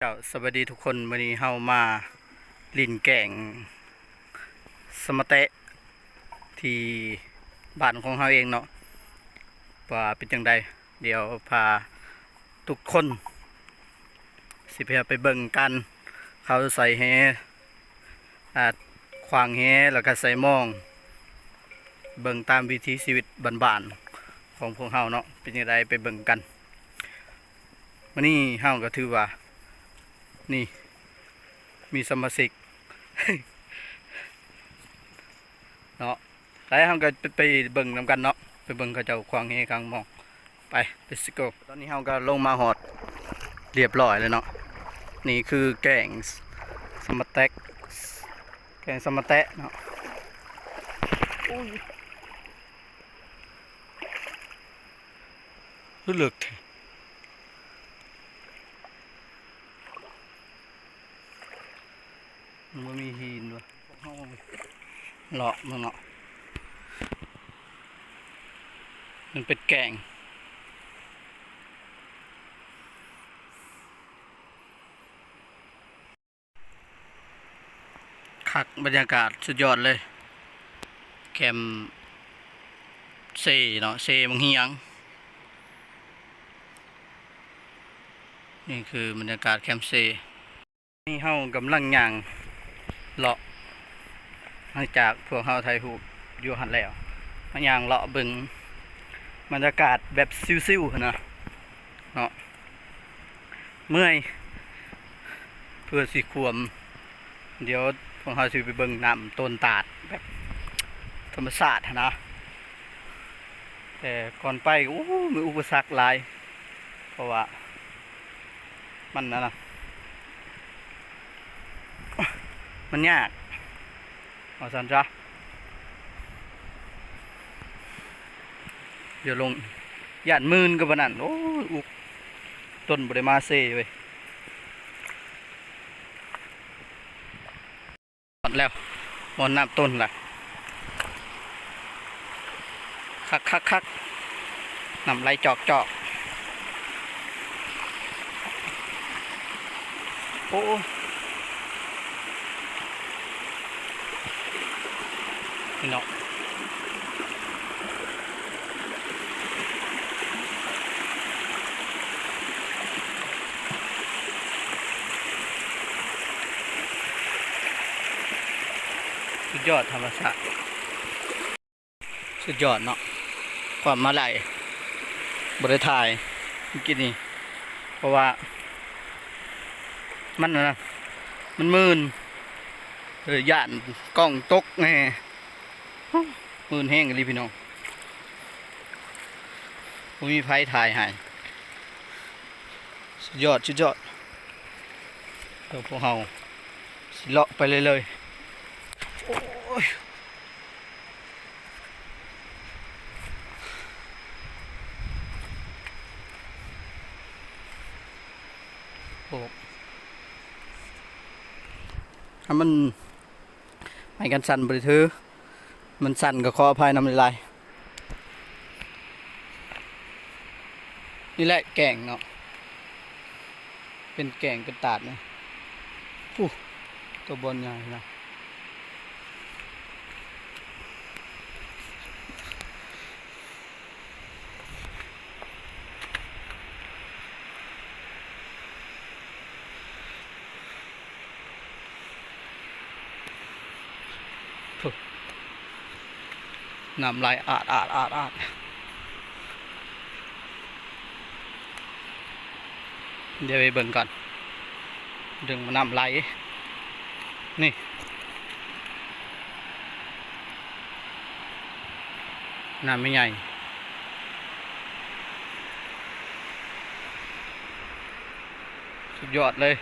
ເຈົ້າ ສະບາຍດີທຸກຄົນ, ມື້ນີ້ເຮົາມາຫຼິ້ນແກ້ງສະມະແຕະທີ່ບ້ານຂອງເຮົາເອງເນາະ ວ່າເປັນຈັ່ງໃດ. ດຽວພາທຸກຄົນຊິພາໄປເບິ່ງການເຂົາໃສ່ແຫ ອ່າ ຂວ້າງແຫ ແລ້ວກໍໃສ່ມອງ ເບິ່ງຕາມວິຖີຊີວິດບ້ານໆຂອງພວກເຮົາເນາະ ເປັນຈັ່ງໃດ ໄປເບິ່ງກັນ. ມື້ນີ້ເຮົາກໍຖືວ່າ ນີ້ ມີສະມາຊິກເນາະ ໄປ ເຮົາກໍໄປ ໄປເບິ່ງນຳກັນເນາະ ໄປເບິ່ງເຂົາເຈົ້າຂວ້າງແຫ ຂວ້າງມອງ. ໄປ let's go. ຕອນນີ້ເຮົາກໍລົງມາຮອດຮຽບຮ້ອຍແລ້ວເນາະ. ນີ້ຄືແກ້ງສະມະແຕະ ແກ້ງສະມະແຕະເນາະ. ໂອ້ຍ ຄືເລິກແທ້. ມັນບໍ່ມີຫີນວະ ເລາະມັນເນາະ ມັນເປັນແກ້ງ. ຄັກ ບັນຍາກາດສຸດຍອດເລີຍ ແຄມເຊເນາະ ເຊບັງຫຽງ. ນີ້ຄືບັນຍາກາດແຄມເຊ. ນີ້ເຮົາກຳລັງຍ່າງເລາະ ຫຼັງຈາກພວກເຮົາຖ່າຍຮູບຢູ່ຫັ້ນແລ້ວ ມາຍ່າງເລາະເບິ່ງບັນຍາກາດແບບຊິວໆຫັ້ນນະເນາະ. ເມື່ອຍ ເພື່ອຊິຂວມ ດຽວພວກເຮົາຊິໄປເບິ່ງນ້ຳຕົ້ນຕາດແບບທຳມະຊາດຫັ້ນນະ. ແຕ່ກ່ອນໄປ ໂອ້ ມີອຸປະສັກຫຼາຍ ເພາະວ່າມັນນັ້ນນະ ມັນຍາກ ວ່າຊັ້ນຊະ. ຢ່າລົງ ຢ້ານມື່ນກໍປານນັ້ນ. ໂອ້ຍ ອຸກ ຕົ້ນບໍ່ໄດ້ມາເຊເວີຍ. ຮອດແລ້ວ ບ່ອນນ້ຳຕົ້ນລະ ຄັກໆໆ ນ້ຳໄຫຼຈອກໆ. ໂອ້ ພີ່ນ້ອງ ສຸດຍອດທຳມະຊາດ. ສຸດຍອດເນາະ ຄວາມມາໄຫຼ ບໍ່ໄດ້ຖ່າຍເມື່ອກີ້ນີ້ ເພາະວ່າມັນ ອັນນັ້ນ ມັນມື່ນ ເອີ ຢ້ານກ້ອງຕົກແດ່ ມື່ນແຮງອີ່ຫຼີພີ່ນ້ອງ ບໍ່ມີໃຜຖ່າຍໃຫ້. ສຸດຍອດ ສຸດຍອດ. ດຽວພວກເຮົາຊິເລາະໄປເລື້ອຍໆ. ໂອ້ຍ ໂອ້ ຖ້າມັນ ໄມ້ກັນສັ່ນບໍ່ໄດ້ຖື ມັນສັ່ນກໍຂໍອະໄພນຳຫຼາຍໆ. ນີ້ແຫຼະແກ້ງເນາະ ເປັນແກ້ງເປັນຕາດນີ້ ພຸ້ ຕົວບ່ອນໃຫຍ່ນະ. ພຸ້ ນ້ຳໄຫຼອາດໆໆໆ. ດຽວໄປເບິ່ງກ່ອນ ດຶງນ້ຳໄຫຼ ນີ້ ນ້ຳໃຫຍ່ ສຸດຍອດເລີຍ.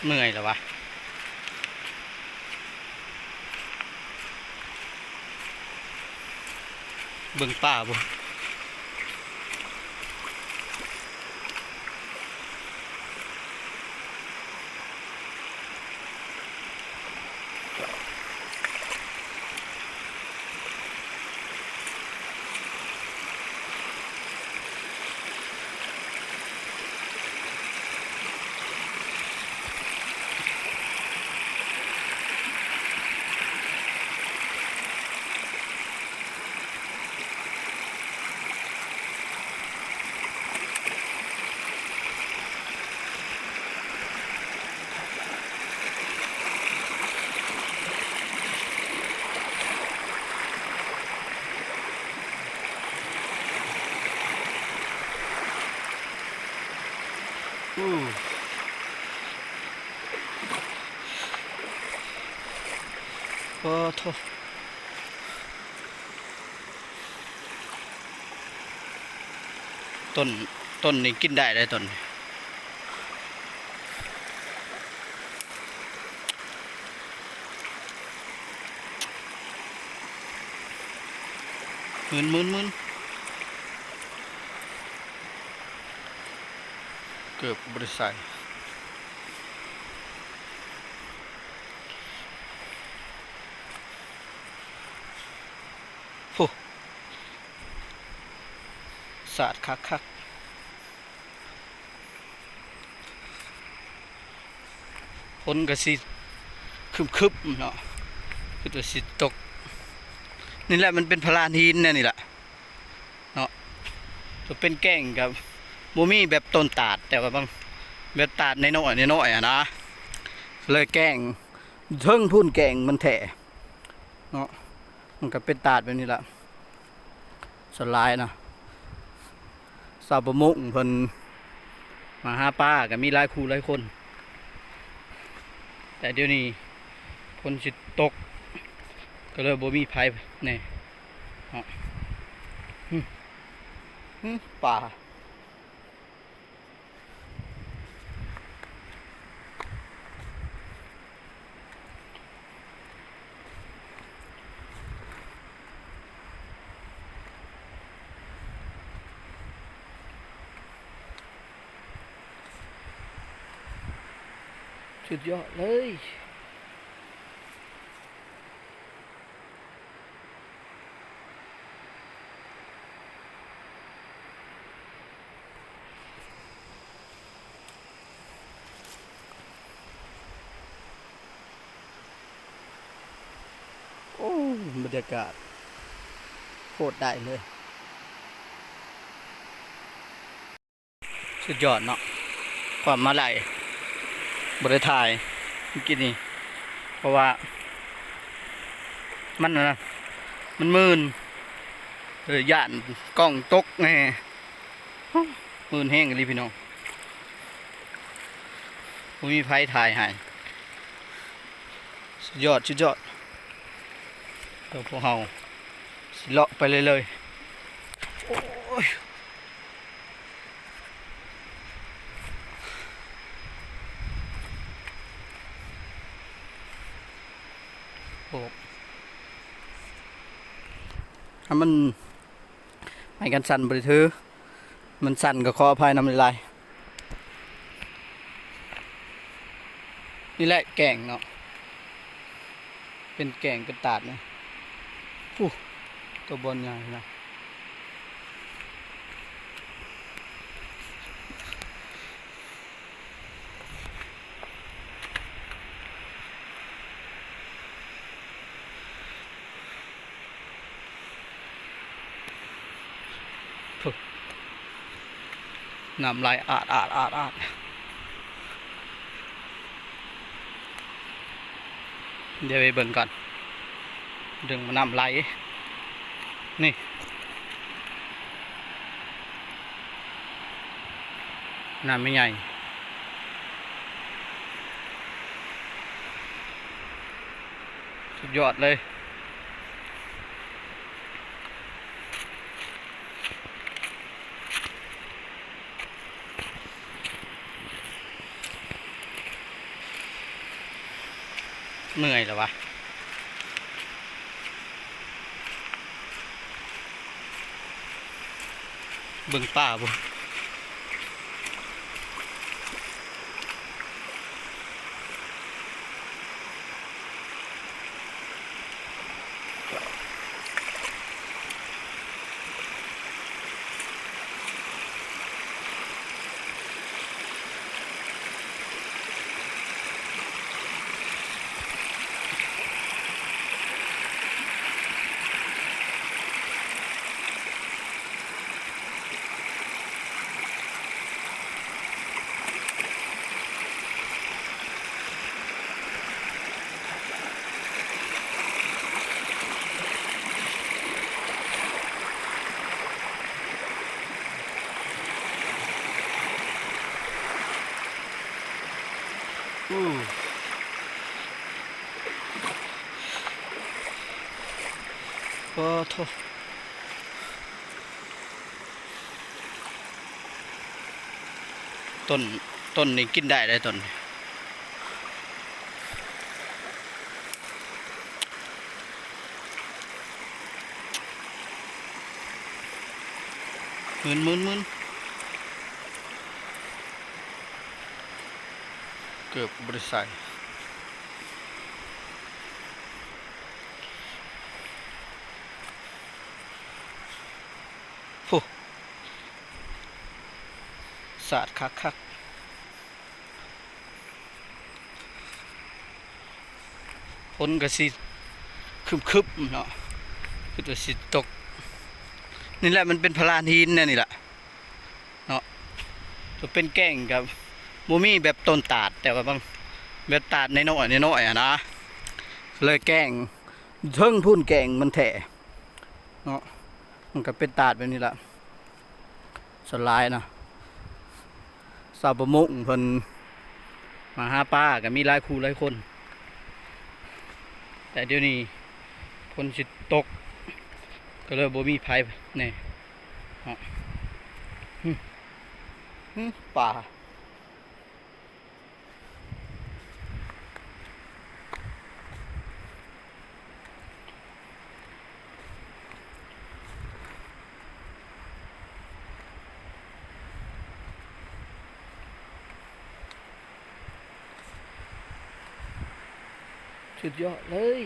ເມື່ອຍແລ້ວວະ ເບິ່ງປ່າບໍ່. ໂອ້ໂທ້ ຕົ້ນ ຕົ້ນນີ້ກິນໄດ້ເດ້ຕົ້ນນີ້ ມື່ນໆໆ ເກີບບໍ່ໄດ້ໃສ່. ໂອ້ ສາດຄັກໆ ຝົນກໍຊິຄຶ້ມໆເນາະ ຄືວ່າຊິຕົກ ນີ້ແຫຼະ ມັນເປັນພະລານຫີນແນວນີ້ແຫຼະ ເນາະ ຕົວເປັນແກ້ງກໍບໍ່ມີແບບຕົ້ນຕາດ ແຕ່ວ່າບາງແບບຕາດນ້ອຍໆ ນ້ອຍໆ ຫັ້ນນະ ເລີຍແກ້ງ ເທິງພຸ້ນແກ້ງມັນແທ້ເນາະ ມັນກໍເປັນຕາດແບບນີ້ລະ ສ່ວນຫຼາຍນະ ຊາວປະມົງເພິ່ນມາຫາປາກໍມີຫຼາຍຄູ່ຫຼາຍຄົນ ແຕ່ດຽວນີ້ຝົນຊິຕົກ ກໍເລີຍບໍ່ມີໃຜແນ່ ເນາະ ຫຶ ຫຶ ປາ ສຸດຍອດເລີຍ. ໂອ້ ບັນຍາກາດໂຄດໄດ້ເລີຍ. ສຸດຍອດເນາະ ຄວາມມາໄລ ບໍ່ໄດ້ຖ່າຍເມື່ອກີ້ນີ້ ເພາະວ່າມັນ ອັນນັ້ນ ມັນມື່ນ ເອີ ຢ້ານກ້ອງຕົກແດ່ ມື່ນແຮງອີ່ຫຼີພີ່ນ້ອງ ບໍ່ມີໃຜຖ່າຍໃຫ້. ສຸດຍອດ ສຸດຍອດ ດຽວພວກເຮົາຊິເລາະໄປເລື້ອຍໆ ໂອ້ຍ ໂອ້ ຖ້າມັນ ໄມ້ກັນສັ່ນບໍ່ໄດ້ຖື ມັນສັ່ນກໍຂໍອະໄພນຳຫຼາຍໆ. ນີ້ແຫຼະແກ້ງເນາະ ເປັນແກ້ງເປັນຕາດນີ້ ຜູ້ ຕົວບ່ອນໃຫຍ່ນະ. ພຸ້ນ ນ້ຳໄຫຼອາດໆໆໆ ດຽວໄປເບິ່ງກ່ອນ ດຶງນ້ຳໄຫຼ ນີ້ ນ້ຳໃຫຍ່ ສຸດຍອດເລີຍ. ເມື່ອຍແລ້ວວະ ເບິ່ງປ່າພຸ້ນ. ໂ ປາໂທ້ ຕົ້ນ ຕົ້ນນີ້ກິນໄດ້ເດ້ຕົ້ນ ມຶນໆໆ ເກີບບໍ່ໄດ້ໃສ່. ໂອ້ ສາດຄັກໆ ຝົນກໍຊິຄຶມໆເນາະ ຄືວ່າຊິຕົກ ນີ້ແຫຼະ ມັນເປັນພະລານຫີນແນວນີ້ແຫຼະ. ເນາະ ຕົວເປັນແກ້ງກໍບໍ່ມີແບບຕົ້ນຕາດ ແຕ່ວ່າບາງແບບຕາດນ້ອຍໆ ນ້ອຍໆ ຫັ້ນນະ ເລີຍແກ້ງ ເທິງພຸ້ນແກ້ງມັນແທ້ເນາະ ມັນກໍເປັນຕາດແບບນີ້ລະ ສ່ວນຫຼາຍນະ ຊາວປະມົງເພິ່ນມາຫາປາກໍມີຫຼາຍຄູ່ຫຼາຍຄົນ ແຕ່ດຽວນີ້ຝົນຊິຕົກ ກໍເລີຍບໍ່ມີໃຜແນ່ ເນາະ ຫຶ ຫຶ ປາ ສຸດຍອດເລີຍ.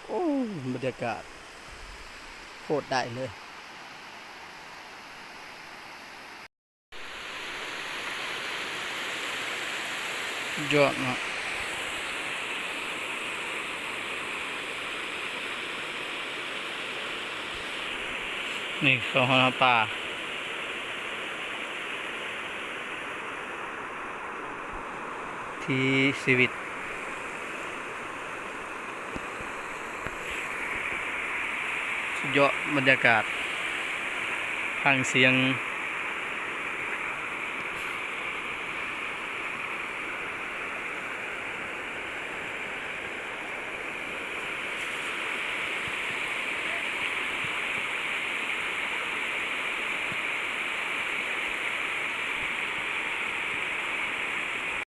ໂອ້ ບັນຍາກາດໂຄດໄດ້ເລີຍ. ຍອດເນາະ ນີ້ເຂົາຫາປາ ທີ່ຊີວິດ ສຸດຍອດບັນຍາກາດ ຟັງສຽງ